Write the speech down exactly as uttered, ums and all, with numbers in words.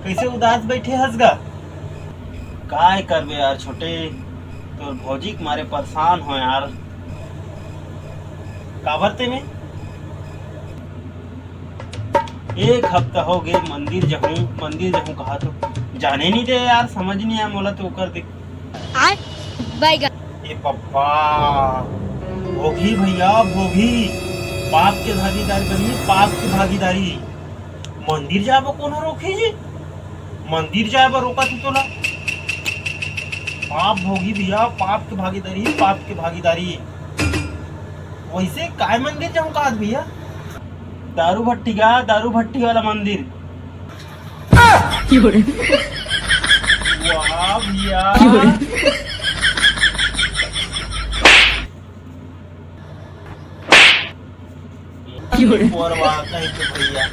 कइसे उदास बइठे हस गा? काय करबे यार छोटे, तोर भौजी के मारे परेशान हों यार। काबर ते में एक हफ्ता होगे मंदिर जाहूं, मंदिर जाहूं कहाथों, जाने नइ दे यार, समझ नइ आय मोला तो ओकर दे। आय, बैगन। ए पप्पा, भोगी भइया, भोगी, पाप के भागीदार बनही, पाप के भागीदारी। मंदिर जाय बर कोन ह रोकही जी? मंदिर जाय बर रोकत हे तोला? पाप भोगी भइया, पाप के भागीदारी, पाप के भागीदारी। वइसे काय मंदिर जाहूं काहत भइया? दारू भट्टी का, दारू भट्टी वाला मंदिर। वाह भइया। पोरवा कहि के भइया।